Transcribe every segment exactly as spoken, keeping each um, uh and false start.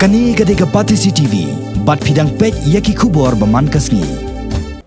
Kane ka dei ka Batesi T V, bad phi dang peit ïa ki khubor ba man ka sngi.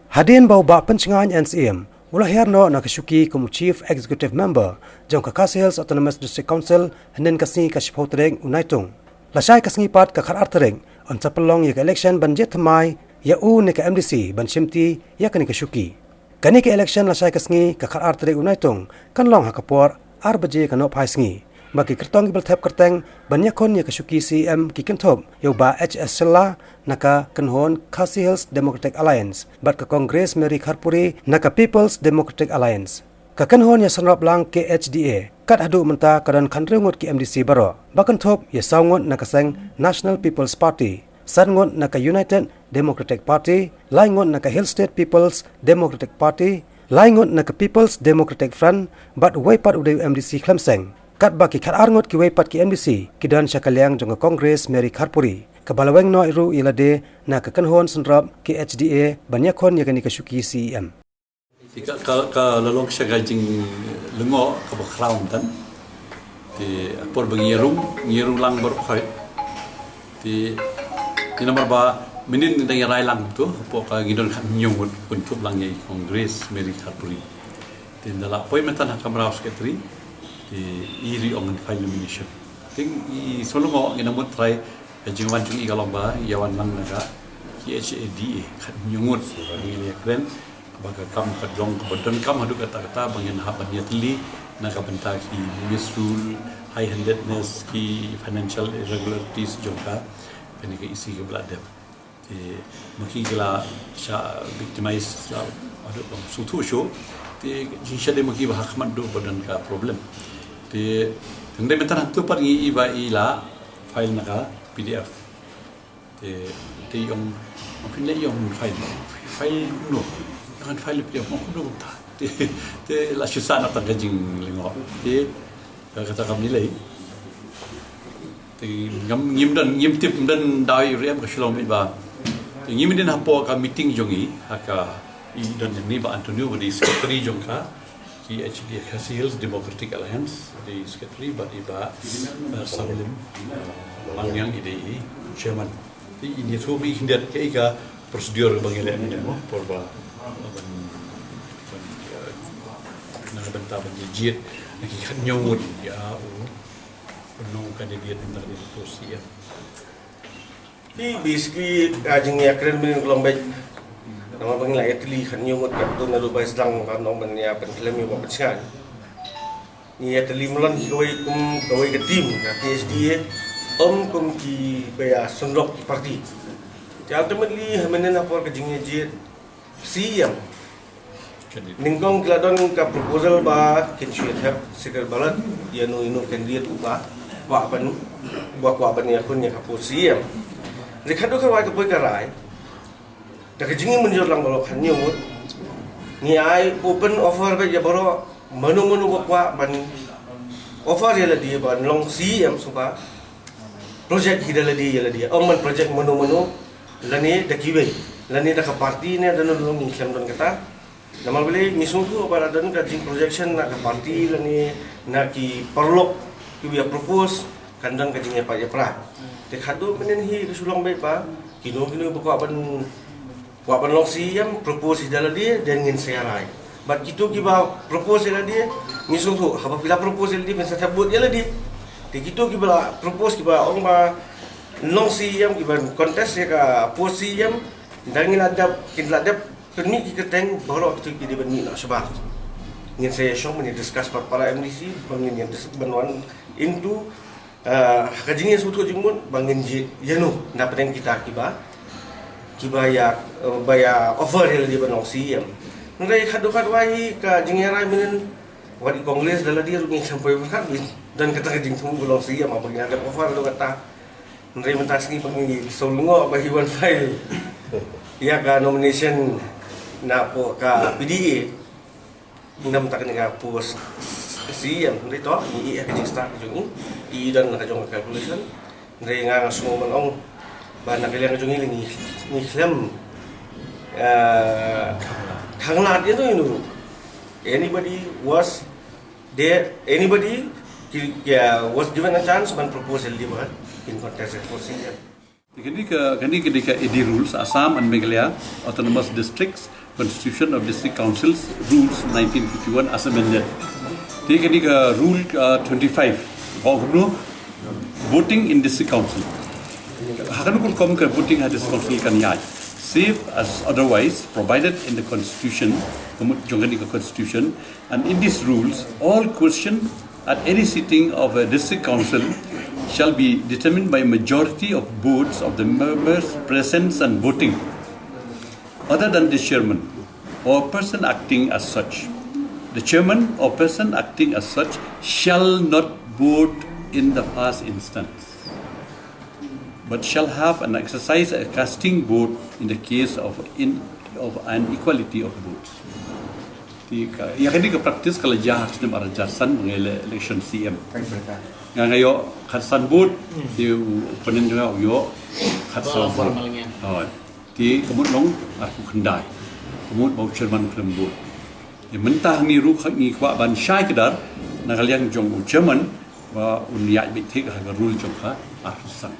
Hadien ba u Bah Pynshngaiñ N Syiem u la hiar noh na ka shuki kum u Chief Executive Member jong ka Khasi Hills Autonomous District Council, hynnin ka sngi ka shiphew tarik u Naitung, lashai ka sngi pat ka khatar tarik yn sa pynlong ïa ka election ban jied thymmai ïa u ne ka M D C ban shimti ïa kane ka shuki. Kane ka election lashai ka sngi ka khatar tarik u Naitung kan long ha ka por ar baje ka nohphai sngi. Ba ki kyrtong kiba la thep kyrteng ban ïakhun ïa ka shuki C E M ki kynthup ïa u Bah H S Shylla na ka kynhun Khasi Hills Democratic Alliance bad ka Congress Mary Kharpuri na ka People's Democratic Alliance. Ka kynhun ïasynrop lang K H D A kat haduh mynta ka don khathynriew ngut ki M D C baroh, ba kynthup ïa saw ngut na ka seng National People's Party, san ngut na ka United Democratic Party, lai ngut na ka Hill State People's Democratic Party, lai ngut na ka People's Democratic Front, bad uwei pat u dei u M D C khlem seng. Katba ki khatar ngut kiwei pat ki M D C ki don sha ka liang jong ka Congress Mary Kharpuri, kaba la weng noh ruh ïa lade na ka kynhun synrop K H D A ban ïakhun ïa kane ka shuki C E M. Te ka, ka, ka la long sha ka jinglyngngoh kaba khraw tam. Te por ba ngi rung, ngi rung lang baroh khoit. Te ngi namar ba mynnin ngi dang ïarai lang tu, hapoh ka ngi don khathynñiew ngut kynthup lang ïa i Congress Mary Kharpuri. Te ynda la poi mynta ha ka mraw secretary, te i ruh ong ngan file nomination. Te ngi shu lyngngoh, ngi nang mut trai ka jingwan jong i ka long ba ïa wan lang na ka K H A D A, khathynñiew ngut ngi la ïakren ba ka kam ka long kaba donkam haduh katta katta ba ngin hap ban ïatylli na ka bynta ki misrule, high-handedness, ki financial irregularities jong ka, kane ka E C kaba la dep. Te ma ki ki la shah victimize, la haduh ba sngewthuh shuh. Te jingshah de ma ki ba ha khmat duh ba don ka problem. Te hynrei mynta hangtu pat ngi i ba i la file na ka P D F. Te, te i ong, ong phin leh, i ong file, file kumno, ong file phi ong kumno kumta. Te, te la shu sah na tang ka jinglyngngoh. Te, ka, kata kam ni lei. Te ngam, ngim don, ngim tip, ngim don daw i ruh em ka shu long beit ba. Te ngim don hapoh ka meeting jong i, ha ka i don ni Bah Antonio ba dei secretary jong ka. Ki H D A Khasi Hills Democratic Alliance, dei secretary, bad i Bah, uh, Samlim, uh, Mangyang i dei i chairman. Te i ni thu mi khyndiat kaei ka procedure ba ngi leh mynne mo, por ba, uh, ban, ban, uh, na ka bynta ban ïa jied na ki khathynñiew ngut ïa u, u nong candidate na ka post C E M. Te basically, ka jingïakren mynne ka long beit. Namar ba ngi la ïatylli khathynñiew ngut katto naduh ba sdang ka nong ban ïa pynkhlem ïa u Bah Pynshngaiñ. Ngi ïatylli mlien kawei kum kawei ka team ka K H D A, ym kum kiba ïasynrop ki party. Te ultimately, ha mynne na por ka jingïajied C E M, nyngkong ki la don ka proposal ba kin shu ïa thep secret ballot ïa uno uno candidate uba kwah ban, uba kwah ban ïakhun ïa ka post C E M. Te khadduh kawei ka poi ka rai, da ka jingmynjur lang baroh khathynñiew ngut, ngi ai open offer beit ïa baroh, mano mano ba kwah ban offer ïa lade ban long C E M shuwa, project hi da lade ïa lade, ym ban project mano mano, lane da kiwei, lane da ka party ne da uno uno, ngi khlem don kata. Namar balei? Ngi sngewthuh ba la don ka jingprojection na ka party lane na ki paralok kiba ïa propose, kan don ka jingïapait ïapra. Te khadduh mynhynnin hi ka shu long beit ba kino kino ba kwah ban, kwah ban long C E M, propose hi da lade, then ngin sa ïa rai. Bad kito kiba propose ïa lade, ngi sngewthuh haba phi la propose ïa lade phin sa thep vote ïa lade. Te kito kiba la propose, kiba ong ba long C E M, kiba contest ïa ka post C E M, da ngi la dep, kin la dep pynmih ki kyrteng baroh kito ki dei ban mih noh shabar. Ngin sa ïa shong ban ïa discuss bad para M D C, ba ngin ïa dis-, ban wan into, eh, ha ka jingïasngewthuh jingmut ba ngin jied ïano na pdeng kita kiba, kiba ïa, eh, ba ïa offer ïa lade ban long C E M. Hynrei khadduh khadwai hi ka jingïarai mynhynnin, wat i Congress da lade ruh ngi khlem poi pyrkhat, don kata ka jingthmu ba long C E M, haba ngi la dep offer ruh kata. Hynrei mynta sngi ba ngi shu lyngngoh ba hi wan file ïa ka nomination na poh ka P D A. Namar kane ka post C E M, hynrei to ngi ïa ka jingstad ka jong ngi, i don ka jong ka calculation. Hynrei nga nga sngew ban ong ba na ka liang ka jong ngi ngi, ngi khlem, eh, khanglad ïano ïano ruh. Anybody was there, anybody ki, ki, uh, was given a chance ban propose ïa lade ba, Kane ka, kane ka dei ka A D rules, Assam and Meghalaya Autonomous Districts Constitution of District Councils Rules nineteen fifty-one as amended. Te kane ka rule uh, twenty-five. Ba ong kumno, voting in district council. Ha kano ka rukom ka voting ha district council kan ïaid, save as otherwise provided in the constitution, ka mut jong kane ka constitution, and in these rules all question at any sitting of a district council shall be determined by a majority of votes of the members present and voting, other than the chairman or person acting as such. The chairman or person acting as such shall not vote in the first instance, but shall have an exercise a casting vote in the case of in of an equality of votes. Te ka, ïa kane ka practice ka la jia ha snem ar hajar san ba ngi ïaleh election C M. Nga, nga ïoh khatsan vote, te u opponent jong nga u ïoh khatsaw vote. Te ka mut long arphew khyndai. Ka mut ba u chairman khlem vote. Te mynta hangne ruh ngi kwah ban shai kdar na ka liang jong u chairman ba un ïaid beit thik ha ka rule jong ka arphew san.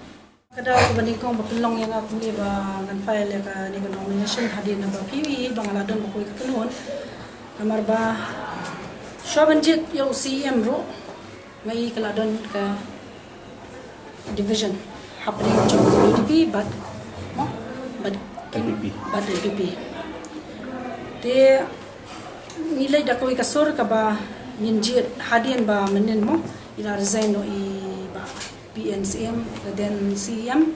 Ka daw kaba nyngkong ba pynlong ïa nga kumne ba ngan file ïa kane ka nomination hadien ba phi ïohi ba nga la don ba kawei ka kynhun. Namar ba shuwa ban jied ïa u C M ruh nga i ka la don ka division hapdeng jong U D P bad, mo, bad N P P. Bad N P P. Te ngi leit da kawei ka sur kaba ngin jied hadien ba mynnin, mo, ngi la resign noh i Bah P N C M, ka then C M.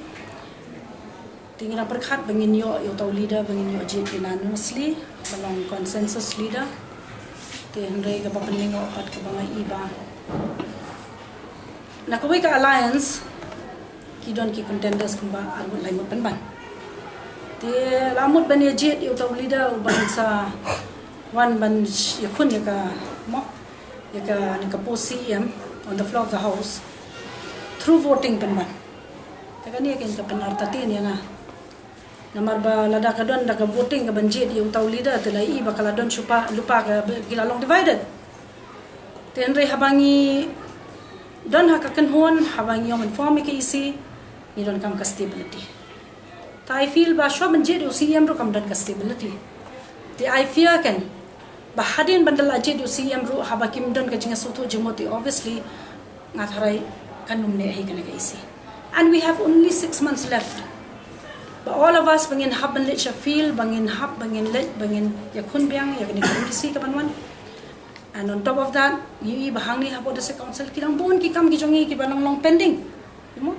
Te ngi la pyrkhat ba ngin ïoh ïa uta u leader ba ngin ïoh jied unanimously, ba long consensus leader. Te hynrei kaba pynlyngngoh pat kaba nga i ba na kawei ka alliance ki don ki contenders kumba arngut laingut pynban. Te la mut ban ïa jied ïa uta u leader uban sa wan ban ïakhun ïa ka, mo, ïa ka, ïa ka post C M on the floor of the house through voting pynban. Te kane ka pynartatien ïa nga. Namar ba lada ka don da ka voting ka ban jied ïa uta u leader te la i ba ka la don shupa lypa ka ba ki la long divided. Te hynrei haba ngi don ha ka kynhun, haba ngi ïoh ban form ïa ka E C, ngi donkam ka stability. Te I feel ba shuwa ban jied ïa u C M ruh kam don ka stability. Te I fear kan ba hadien ban da la jied ïa u C M ruh haba kim don ka jingïasngewthuh jingmut te obviously nga tharai kan ym neh hi kane ka E C. And we have only six months left. Ba all of us ba ngin hap ban leit sha field, ba ngin hap, ba ngin leit, ba ngin ïakhun biang ïa kane ka M D C ka ban wan. And on top of that, ngi i ba hangne hapoh District Council ki dang bun ki kam ki jong ngi kiba dang long pending. Mo?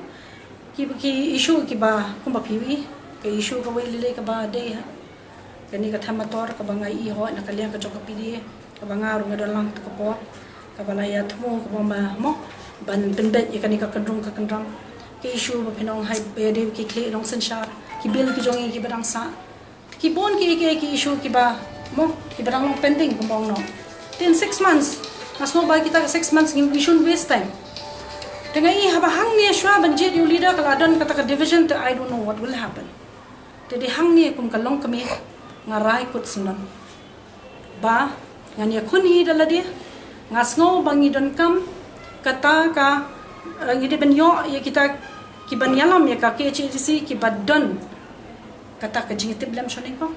Ki, ki issue kiba kumba phi i, ka issue kawei lei lei kaba dei ha kane ka thamator kaba nga i hooid na ka liang ka jong ka P D A, kaba nga ruh nga don lang tu ka por kaba la ïa thmu kaba ma, mo, ban pynbeit ïa kane ka kynrung ka kynram. Ka issue ba phin ong hai ba ïa dei ki khlieh nongsynshar, ki bill ki jong ngi kiba dang sah. Ki bun ki, ki, ki issue kiba, mo, kiba dang long pending kumba ong noh. Te in six months nga sngew ba kita ka six months ngi, we shouldn't waste time. Te nga i haba hangne shuwa ban jied ïa u leader ka la don kata ka division te I don't know what will happen. Te dei hangne kum ka longkmie nga rai kut syndon ba ngan ïakhun hi da lade. Nga sngew ba ngi donkam kata ka, eh, ngi dei ban ïoh ïa kita kiban ïalam ïa ka K H A D C kiba don kata ka jingtip lem shane ko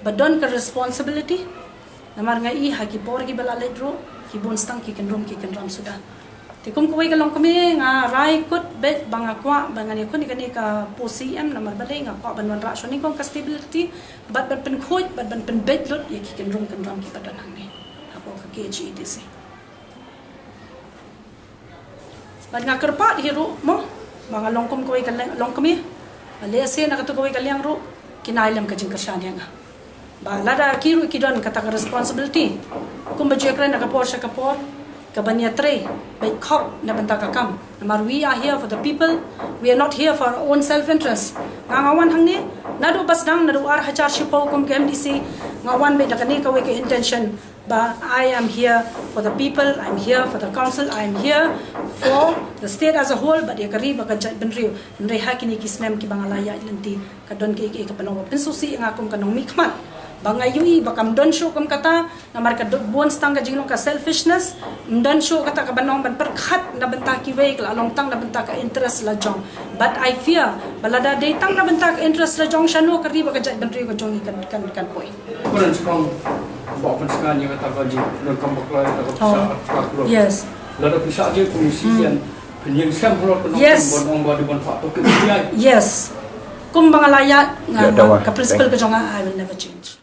ba don ka responsibility. Namar nga i ha ki por kiba la leit ruh ki bun stang ki kynrum ki kynram suda. Te kum kawei ka longkmie nga rai kut beit ba nga kwah ba ngan ïakhun ïa kane ka post C M namar balei nga kwah ban wanrah shwa nyngkong ka stability bad ban pynkhuid bad ban pynbeit lut ïa ki kynrum kynram kiba don hangne hapoh ka K H A D C. Bad nga kyrpad hi ruh mo ba nga long kum kawei ka leng-, longkmie. Ba lehse na katu kawei ka liang ruh kin ai lem ka jingkyrshan ïa nga. Ba lada ki ruh ki don kata ka responsibility kumba ju ïakren na ka por sha ka por kaban ïatrei beit khop na bynta ka kam. Namar we are here for the people, we are not here for our own self interest. Nga, nga wan hangne naduh ba sdang, naduh ar hajar shiphew kum ka M D C, nga wan beit da kane kawei ka intention ba I am here for the people, I'm here for the council, I'm here for the state as a whole, bad ïa ka ri bad ka jaitbynriew. Hynrei ha kine ki snem kiba nga la ïaid lynti ka don kiei kiei kaba long ba pynsngewsih ïa nga kum ka nongmihkhmat. Ba nga ïohi ba kam don shuh kum kata, namar ka duk bun stang ka jinglong ka selfishness, ym don shuh kata ka ban ong ban pyrkhat na bynta kiwei, ka la long tang na bynta ka interest la jong. But I fear ba lada dei tang na bynta ka interest la jong, shano ka ri bad ka jaitbynriew ka jong ngi kan kan kan poi. Kuran skong ba pun skong ïa kata ka jingdonkam bakla ïa kata ka pisa ka klub. Yes. Lada pisa je kum ïa si ïan pynïeng sem halor ka nongkrem, ban ong ba dei ban phah to ki pynïaid. Yes. Kum ba nga la ïa, nga, ka principle ka jong nga, I will never change.